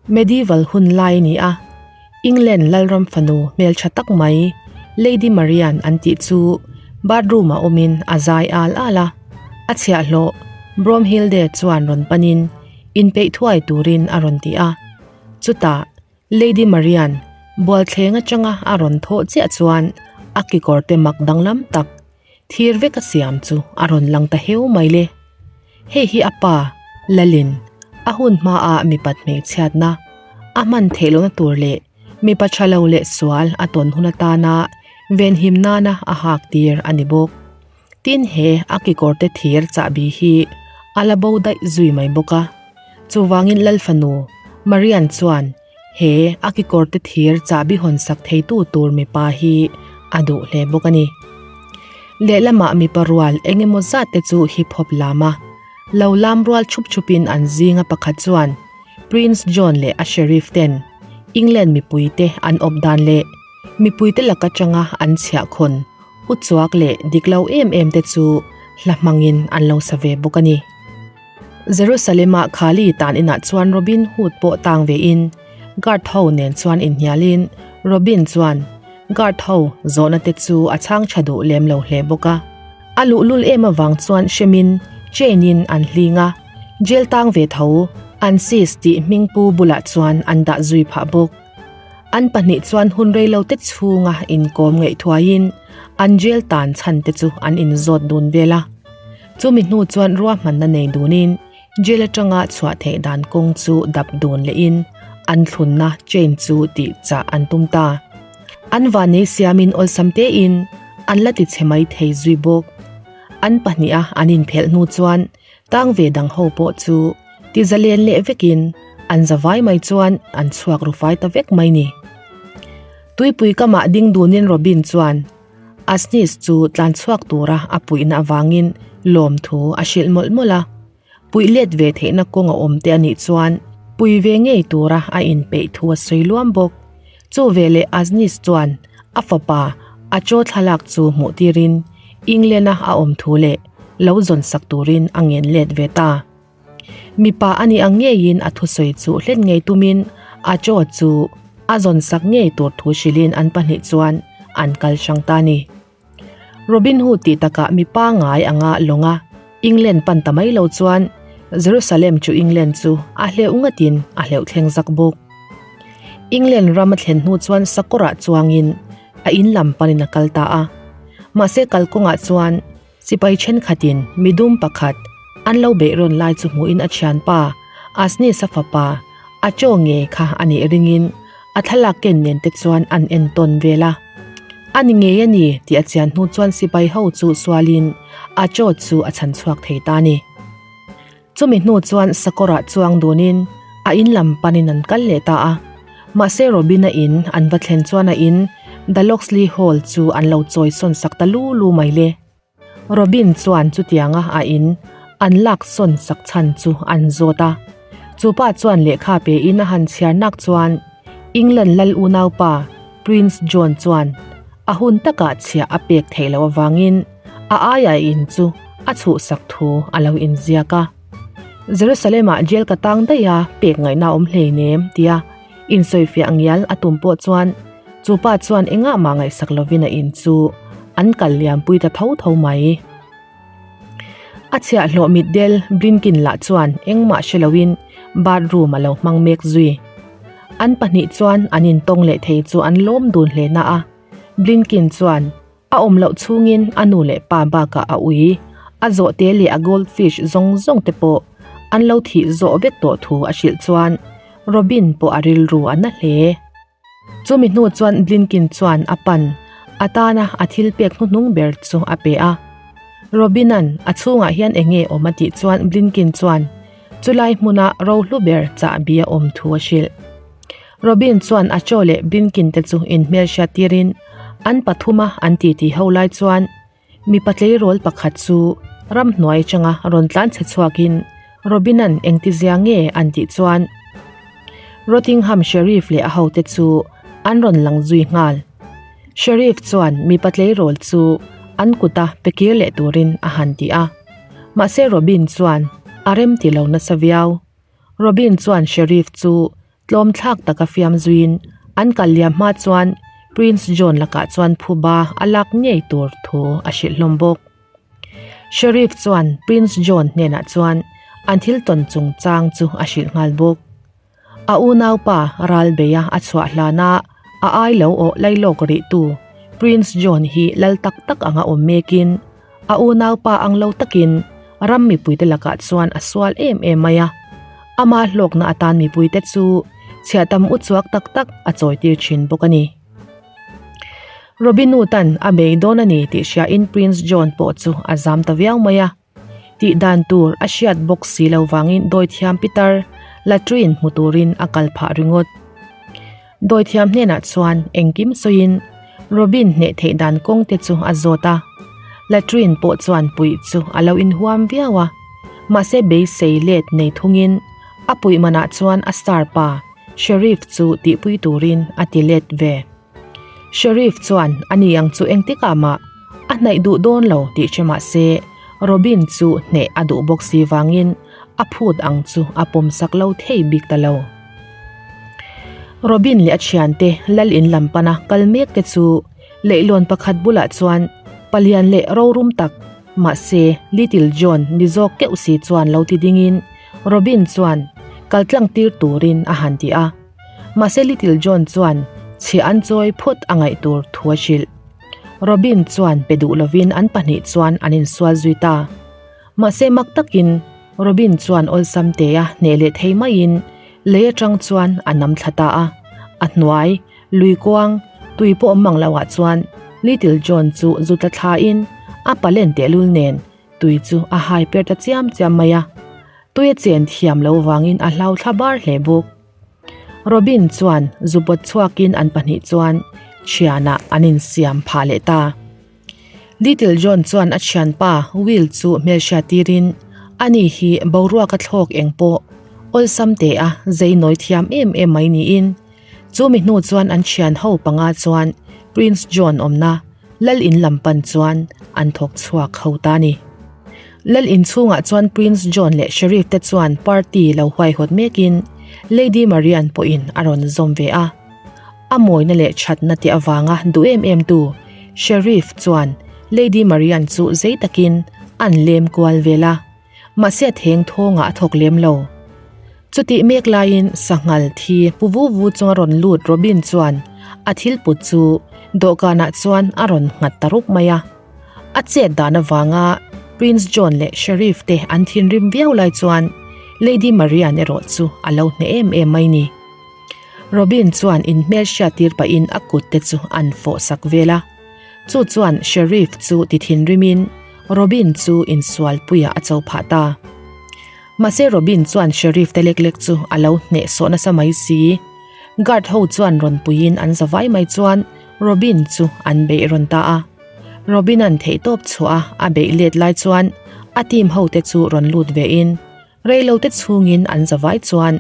Medieval hun lai a ni a, England lalram fanu hmeltha tak mai Lady Marian an tih chu bathroom ah awmin a zai al al a, a chhiahhlawh Bromhilde chuan rawn panin inpeih thuai turin a rawn ti a, chutah Lady Marian bualthleng atanga a rawn thawh chiah chuan a kekawr te mak danglam tak thir vek a siam chu a rawn lang ta heu mai le. Hei hi a pa, Lalin, a hun hmaah mipat hmeichhiatna a hman theih lohna tur leh mipa tha lo leh sual a tawn hun atana venhim nana a hak tir a ni bawk. Tin he a kekawrte thir chahbi hi a la bo daih zui mai bawk a. Chuvangin Lalfanu, Marian chuan he a kekawrte thir chahbi hawnsak theitu tur mipa hi a duh hle bawk a ni. Lehlamah mipa rual eng emaw zat te chu hip hop lam a, lo lam rual chhup chhupin an zinga pakhat chuan Prince John leh a Sheriff ten England mipuite an awp dan leh mipuite laka tanga an chhiahkhawn Uchuak leh dik lo em em te chu hla hmangin an lo sa ve bawk a ni. Jerusalem-ah Khali tan inah chuan Robin Hood pawh tang ve in guard ho nen chuan inhnialin Robin chuan guard ho zawhna te chu a chhang tha duh lem lo hle bawk a. A luhlul em avang chuan hremin chain in an hling a, jail tang ve tho an sis tih hmingpu bulah chuan an dah zui phah bawk. An pahnih chuan hun rei lo te chhunga inkawm ngaihtuahin an jail tan chhan te chu an inzawt dun vel a. Chumi hnu chuan ruahmanna nei dunin jail atanga chhuah theih dan kawng chu dap dun lehin an thlunna chain chu tih chah an tum ta. An vanei siamin awlsam tein an la ti chhe mai thei zui bawk. An pahniha an inphelh hnu chuan Tang ve dang ho pawh chu ti zalen leh vekin an za vai mai chuan an chhuak ru fai ta vek mai ni. Tuipui kamah ding dunin Robin chuan Asnis chu tlan chhuak tura a puihna avangin lawmthu a hrilh mawlh mawlh a, puih let ve theihna kawng a awm te a nih chuan pui ve ngei tura a inpeih thu a sawi luam bawk. Chu veleh Asnis chuan a fapa a chaw thlalak chu hmuh tirin England-a a awm thu leh lo zawn sak turin a ngen let ve ta. Mipa a nih ang ngeiin a thusawi chu hlet ngei tumin a chaw chu a zawn sak ngei tur thu hrilhin an pahnih chuan an kal hrang ta a ni. Robin Hood tih takah mipa ngai anga lawnga England pan ta mai lo chuan Jerusalem chu England chu a hleuh ngatin a hleuh thleng zak bawk. England ram a thlen hnu chuan sakawrah chuangin a in lam panin a kal ta a. Mahse kalkawngah chuan sipai thenkhatin midum pakhat an lo beih rawn lai chu hmuhin a thianpa Asnisa fapa a chaw nge kha a nih ringin a thlalak ken nen te chuan an en tawn vel a. A ni ngei a ni tih a chian hnu chuan sipai ho chu sualin a chaw chu a chhan chhuak thei ta a ni. Chumi hnu chuan sakawrah chuang dunin a in lam panin an kal leh ta a. Mahse Robin-a in an va thlen chuan a in The Loxley Hall chu an lo chawi sawn sak ta lu lu mai le. Robin chuan chutianga a in an lak sawn sak chhan chu an zawt a. Chu pa chuan lehkha pe in a han chhiar nak chuan England lal unaupa Prince John chuan a hun takah chhiah a pek theih loh avangin a aia in chu a chhuhsak thu a lo inziak a. Jerusalem-ah jail ka tang daih a pek ngaihna a awm hleinem tia insawifiah ngial a tum pawh chuan chu pa chuan engah mah ngaihsak lovin a in chu an kal liampui ta tho tho mai. A chhiahhlawh mitdel Blinkin lah chuan engmah hre loin bathroom a lo hmang mek zui. An pahnih chuan an intawng leh thei chu an lawm dun hle na a, Blinkin chuan A awm loh chhungin a nu leh pa bakah a ui, a zawhte leh a goldfish zawng zawng te pawh an lo thih zawh vek tawh thu a hrilh chuan Robin pawh a rilru a na hle. Chumi hnu chuan Blinkin chuan a pan a tana a thil pek hnuhnung ber chu a pe a. Robin-a'n a chhungah hian eng nge awm a tih chuan Blinkin chuan chulai hmuna rohlu ber chahbi a awm thu a hrilh. Robin chuan a chaw leh Blinkin te chu inhmelhriat tirin an pathuma an titi ho lai chuan mipa tleirawl pakhat chu ramhnuai atanga rawn tlan chhe chhuakin Robin-a'n engtizia nge an tih chuan Rottingham Sheriff leh a hote chu an rawn lang zui nghal. Sheriff chuan mipa tleirawl chu an kuta pe kir leh turin a han ti a, mahse Robin chuan a rem ti lo nasa viau. Robin chuan Sheriff chu. Tlawmthlak taka fiam zuiin an kal liam hma chuan Prince John lakah chuan phuba a lak ngei tur thu a hrilh hlawm bawk. Sheriff chuan Prince John hnenah chuan an thil tawn chungchang chu a hrilh nghal bawk. A unaupa Ralbeia a chhuah hlana a ai lo awh lailawk rihtu Prince John hi lal tak tak anga awm mekin a unaupa ang lo takin ram mipuite lakah chuan a sual em em mai a. Ama hlawkna atan mipuite chu chhiah tam uchuak tak tak a chawitir thin bawk a ni. Robin Hood-a'n a bei dawn a ni tih hriain Prince John pawh chu a zam ta viau mai a. Tih dan tur a hriat bawk si lo vangin dawithiam pitar latrine hmu turin a kal phah ringawt. Dawithiam hnenah chuan engkim sawiin Robin hneh theih dan kawng te chu a zawt a. Latrine pawh chuan puih chu a lo inhuam viau a, mahse beisei let nei thungin a puih manah chuan a star pa Sheriff chu tihpui turin a ti let ve. Sheriff chuan a ni ang chu engtikah mah a hnaih duh dawn lo tih hre mah se Robin chu hneh a duh bawk si vangin a phut ang chu a pawmsak lo thei bik ta lo. Robin leh a thiante lal in lam pana kal mek te chu leihlawn pakhat bulah chuan palian leh rorum tak mahse Little John ni zawk keuh si chuan lo ti dingin Robin chuan kal tlang tir turin a han ti a. Mahse Little John chuan chhiah an chawi phawt a ngaih tur thu a hrilh. Robin chuan pe duh lovin an pahnih chuan an insual zui ta. Mahse mak takin Robin chuan awlsam tea hneh leh thei maiin lei atang chuan a nam thla ta a. A hnuai, lui kuang, tui pawh awm mang loah chuan Little John chu zu tla thlain a palen tehlul nen tui chu a hai per ta chiam chiam mai a. Tui a chen thiam lo vangin a hlau thla bar hle bawk. Robin chuan zupawt chhuakin an pahnih chuan thianah an insiam phah leh ta. Little John chuan a thianpa Will chu hmelhriat tirin ani hi boruaka thlawk eng pawh awlsam teh a zei nawi thiam em em mai niin chumi hnu chuan an thian ho panga chuan Prince John awmna Lal in lam pan chuan an thawk chhuak ho ta ni. Lal in chhungah chuan Prince John leh Sheriff te chuan party lo huaihawt mekin Lady Marian pawhin a rawn zawm ve a. A mawina leh thatna te avanga duh em em tu Sheriff chuan Lady Marian chu zei takin an lem kual vel a. Mahse a theng thawngah a thawk lem lo. Chutih mek laiin sanghal thi pu vu vu chunga rawn lut Robin chuan a thil put chu dawhkanah chuan a rawn nghat ta rup mai a. A chet dan avanga Prince John leh Sheriff te an thinrim viau lai chuan Lady Marian erawh chu a lo hneh em em mai ni. Robin chuan inhmel hriat tir pahin a kut te chu an fawh sak vel a. Chu chuan Sheriff chu ti thinrimin Robin chu insualpuiah a cho phah ta. Mahse Robin chuan Sheriff te lek lek chu a lo hneh sawh nasa mai si. Guard ho chuan rawn puiin an za vai mai chuan Robin chu an beih rawn ta a. Robin an theihtawp chhuah a a beih let lai chuan a team ho te chu rawn lut ve in reilo te chhungin an za vai chuan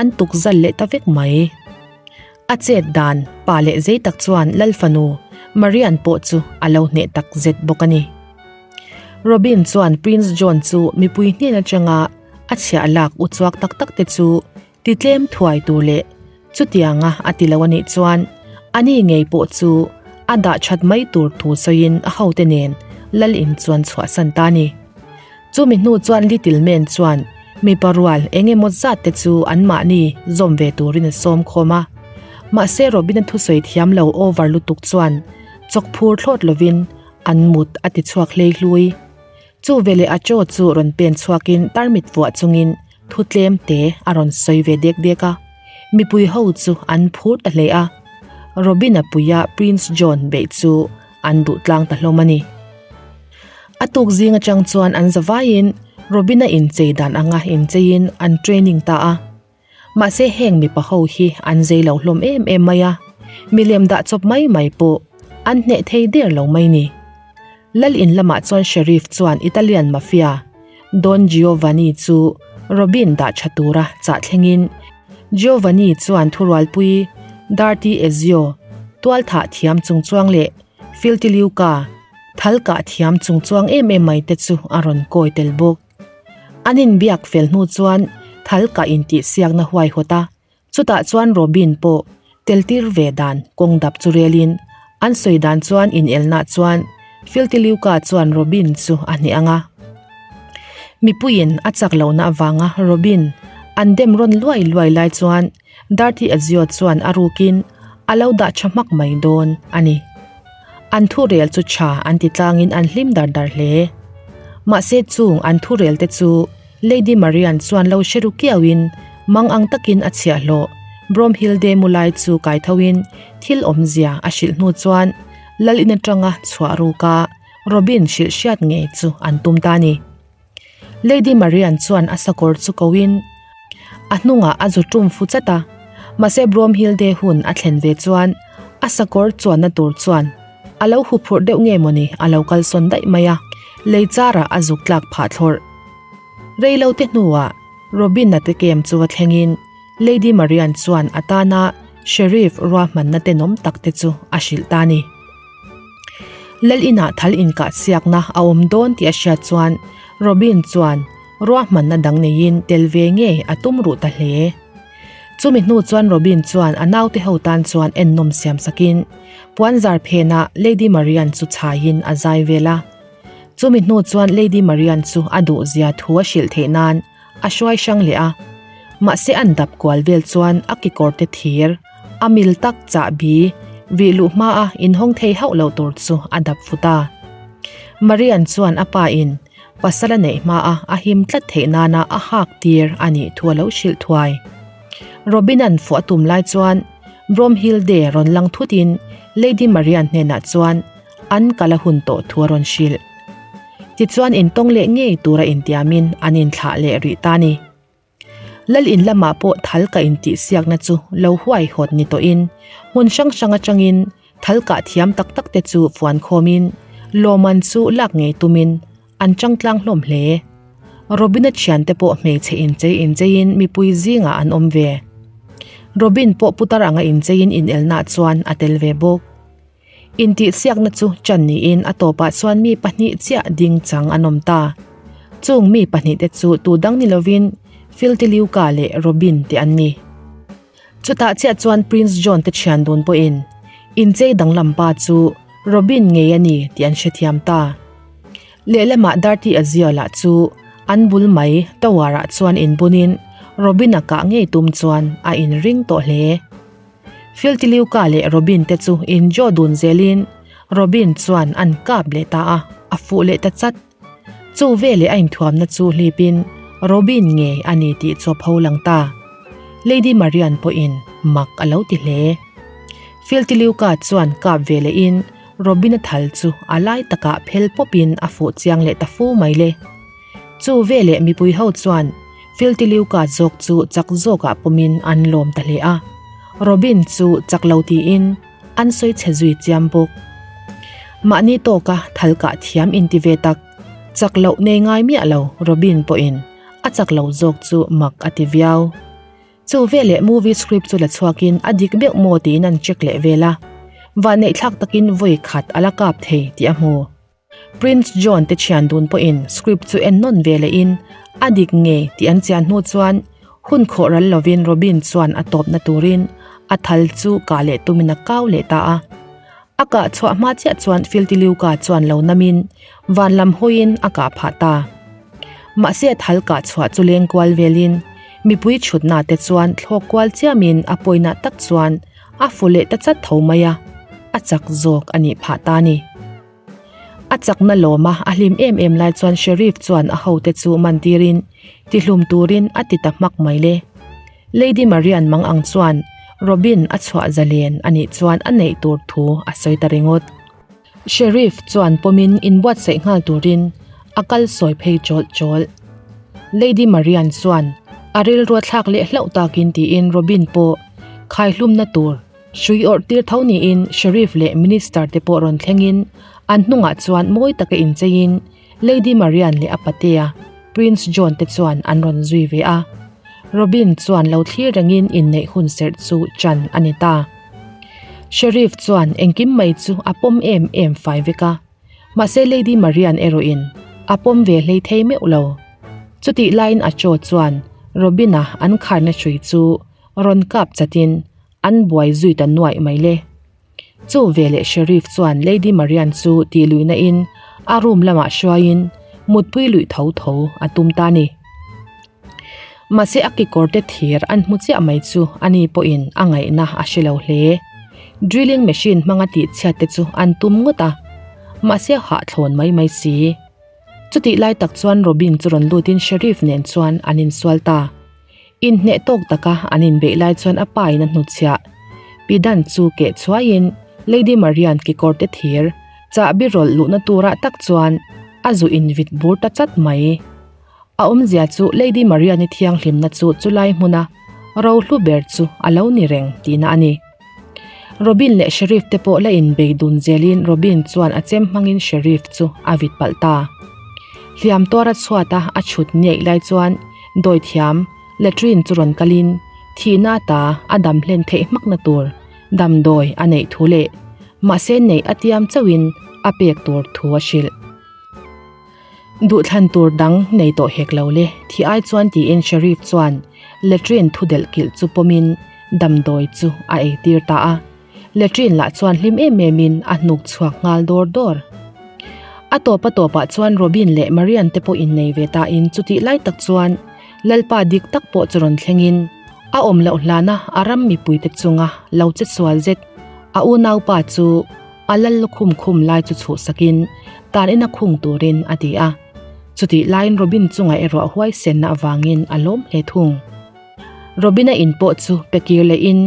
an tuk zal leh ta vek mai. A chet dan pa leh zei tak chuan Lal fanu Marian pawh chu a lo hneh tak zet bawk a ni. Robin chuan Prince John chu mipui hnen atanga a chhiah lak uchuak tak tak te chu ti tlem thuai tur leh chutianga a ti lo a nih chuan ani ngei pawh chu a dah that mai tur thu sawiin a hote nen lal in chuan chhuahsan ta a ni. Chumi hnu chuan Little Man chuan mipa rual eng emaw zat te chu anmahni zawm ve turin a sawm khawm a. Mahse Robin-a thusawi thiam lo over lutuk chuan chawk phur thlawt lovin an mut a ti chhuak hlei hlui. Chu veleh a chaw chu rawn pen chhuakin tarmit vuah chungin thu tlem te a rawn sawi ve dek dek a. Mipui ho chu an phur ta hle a. Robin-a puia Prince John beih chu an duh tlang ta hlawm a ni. A tuk zing atang chuan an zavaiin Robin-a inchei dan anga incheiin an training ta a. Mahse heng mipa ho hi an zei lo hlawm em em mai a, milem dah chawp mai mai pawh an hneh thei der lo mai ni. Lal in lamah chuan Sheriff chuan Italian Mafia Don Giovanni chu Robin dah tha tura chah thlengin Giovanni chuan thurualpui Dirty Ezio tualthah thiam chungchuang leh Filthy Luca thal kah thiam chungchuang em em mai te chu a rawn kawi tel bawk. An inbiak fel hnu chuan thal kah intihsiakna huaihawt a. Chutah chuan Robin pawh tel tir ve dan kawng dap chu relin an sawi dan chuan inelna chuan Filtiliuka chuan Robin chu a hneh ang a. Mipuiin a chak lohna avanga Robin an dem rawn luai luai lai chuan Darthi Azio chuan a rukin a lo dah tha hmak mai dawn a ni. An thurel chu tha an ti tlangin an hlim dar dar hle. Mahse chung an thurel te chu Lady Marian chuan lo hre ru kiauin mang ang takin a chhiahhlawh Bromhilde mu lai chu kai thoin thil awmzia a hrilh hnu chuan Lal in atanga chhuah ruka Robin hrilh hriat ngei chu an tum ta a ni. Lady Marian chuan a sakawr chu koin a hnungah a zu tum fu chat a, mahse Bromhilde hun a thlen ve chuan a sakawr chuanna tur chuan a lo huphurh deuh nge mawni a lo kalsawn daih mai a, lei charah a zuk tlak phah thlawrh. Reilo te hnuah Robin-a te kem chu va thlengin Lady Marian chuan a tana Sheriff ruahmanna tenawm tak te chu a hrilh ta a ni. Lal inah thal inkah siakna a awm dawn tih a hriat chuan Robin chuan ruahmanna dang neiin tel ve ngei a tum ruh ta hle. Chumi hnu chuan Robin chuan a naute ho tan chuan ennawm siam sakin puanzar phenah Lady Marian chu chhaiin a zai vel a. Chumi hnu chuan Lady Marian chu a duhzia thu a hrilh theih nan a hruai hrang leh a. Mahse an dap kual vel chuan a kekawr te thir a mil tak chahbi vih luh hma a inhawng thei hauh loh tur chu a dap fu ta. Marian chuan a pa in pasal a neih hma a a him tlat theih nana a hak tir a nih thu a lo hrilh thuai. Robin-a'n fuh a tum lai chuan Bromhilde rawn lang thutin Lady Marian hnenah chuan An kal a hun tawh thu a rawn hrilh. Tichuan intawng leh ngei tura intiamin an inthlah leh rih ta ni. Lal in lamah pawh thal ka intihsiakna chu lo huaihawt ni tawhin hmun hrang hrang atangin thal kah thiam tak tak te chu fuan khawmin lawmman chu lak ngei tumin an changtlang hlawm hle. Robin-a thiante pawh hmeichhe inchei incheiin mipui zingah an awm ve. Robin pawh putar anga incheiin inelnaah chuan a tel ve bawk. Intihsiakna chu chan niin a tawpah chuan mi pahnih chiah ding chang an awm ta. Chung mi pahnihte chu tu dang ni lovin Filtiliuka leh Robin te an ni. Chutah chiah chuan Prince John te thian dun pawhin inchei danglam pa chu Robin ngei a ni tih an hrethiam ta. Lehlamah Darty Azio lah chu an bul mai tower-ah chuan inbunin Robin-a kah ngei tum chuan a inring tawh hle. Filtiliuka leh Robin te chu injaw dun zelin Robin chuan an kap leh ta a, a fuh leh ta chat. Chu veleh a inthuamna chu hlipin Robin ngei a ni tih chu a pho lang ta. Lady Marian pawhin mak a lo ti hle. Filtiliuka chuan kap ve lehin Robin-a thal chu a lai takah phel pawpin a fuh chiang leh ta fu mai le. Chu veleh mipui ho chuan Filtiliuka zawk chu chak zawkah pawmin an lawm ta hle a, Robin chu chak lo tiin an sawi chhe zui chiam bawk. Mahni tawka thal kah thiam inti ve tak, chak loh nei ngai miah lo Robin pawhin a chak lo zawk chu mak a ti viau. Chu veleh movie script chu la chhuakin a dik deuh maw tiin an check leh vel a, vanneihthlak takin vawi khat a la kap thei tih a hmu. Prince John te thian dun pawhin script chu en nawn ve lehin a dik ngei tih an chian hnu chuan hun khawh ral lovin Robin chuan a tawpna turin a thal chu kah leh tumin a kau leh ta a. A kah chhuah hma chiah chuan Filtiliuka chuan lo namin van lam hawiin a kah phah ta. Mahse a thal kah chhuah chu leng kual velin mipui chhutna te chuan thlawk kual chiamin a pawina tak chuan a fu leh ta chat tho mai a, a chak zawk a nih phah ta a ni. A chakna lawma a hlim em em lai chuan Sheriff chuan a hote chu man tirin tihlum turin a ti ta hmak mai le. Lady Marian mang ang chuan Robin a chhuah zalen a nih chuan a neih tur thu a sawi ta ringawt. Sheriff chuan pawmin inbuatsaih nghal turin a kal sawi phei chawlh chawlh. Lady Marian chuan a rilru a thlak leh hlauh takin tiin Robin pawh khaihlumna tur Hrui awrh tir tho niin Sheriff leh Minister te pawh rawn thlengin an hnungah chuan mawi taka incheiin Lady Marian leh a patea Prince John te chuan an rawn zui ve a. Robin chuan lo thlir rengin inneih hun serh chu chan a ni ta. Sheriff chuan engkim mai chu a pawm em em fai vek a. Mahse Lady Marian erawhin a pawm ve hlei thei meuh lo. Chutih laiin a chaw chuan Robin-a an kharna hrui chu. rawn kap chatin an buai zui ta nuaih mai le. Chu veleh Sheriff chuan Lady Marian chu tih luihna in a room lamah hruaiin mutpui luih tho tho a tum ta a ni. Mahse a kekawrte thir an hmu chiah mai chu ani pawhin a ngaihna a hre lo hle. Drilling machine hmanga tihchhiat te chu an tum ngawt a, mahse a hahthlawn mai mai si. Chutih lai tak chuan Robin chu rawn lutin Sheriff nen chuan an insual ta. Inhneh tawk taka an inbeih lai chuan a pa in a hnutchhiah. Pi Dan chu keh chhuaiin Lady Marian kekawrte thir chahbi rawlh luhna turah tak chuan a zu invit bur ta chat mai. A awmzia chu Lady Marian-i thianghlimna chu chulai hmuna rohlu ber chu a lo ni reng tihna a ni. Robin leh Sheriff te pawh la inbei dun zelin Robin chuan a chem hmangin Sheriff chu a vit palh ta. Hliam tuara chhuata a chhut niaih lai chuan dawithiam latrine chu rawn kalin thihna ata a dam hlen theih hmakna tur damdawi a neih thu leh mahse neih a tiam chauhin a pek tur thu a hrilh. Duhthlan tur dang nei tawh hek lo le, thi ai chuan tiin Sheriff chuan latrine thu delh kilh chu pawmin damdawi chu a eitir ta a. Latrine lah chuan hlim em emin a hnuk chhuak nghal dawr dawr. A tawp a tawpah chuan Robin leh Marian te pawh innei ve tain chutih lai tak chuan Lalpa dik tak pawh chu rawn thlengin a awm loh hlana a ram mipuite chunga lo che sual zet a unaupa chu A lal lukhum khum lai chu chhuhsakin tan ina khung turin a ti a. Chutih laiin Robin chungah erawh huaisenna avangin a lawm hle thung. Robin-a in pawh chu pe kir lehin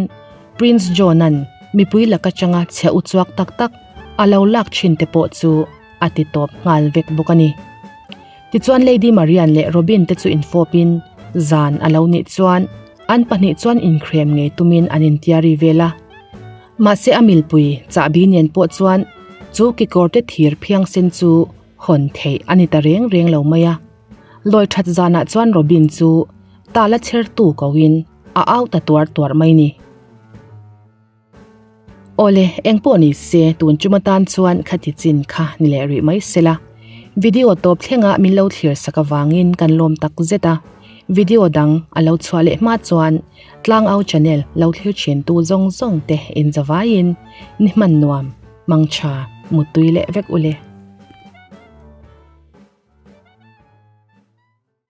Prince John-a'n mipui laka changa chhe u chuak tak tak a lo lak thin te pawh chu a ti tawp nghal vek bawk a ni. Tichuan Lady Marian leh Robin te chu infawpin zan a lo nih chuan an pahnih chuan inkhrem ngei tumin an intiari vel a. Mahse a milpui chahbi nen pawh chuan chu kekawrte thir phiangsen chu hawn theih a ni ta reng reng lo mai a. Lawi that zanah chuan Robin chu tala chhertu koin a au ta tuar tuar mai ni. Awle, engpawh ni se tun chuma tan chuan khati chin kha ni leh rih mai sela. Video tawp thlenga min lo thlir sak avangin kan lawm tak zet a. Video dang a lo chhuah leh hma chuan Tlangau channel lo thlir thin tu zawng zawng te in zavaiin ni hman nuam, mangtha, muttui leh vek ule.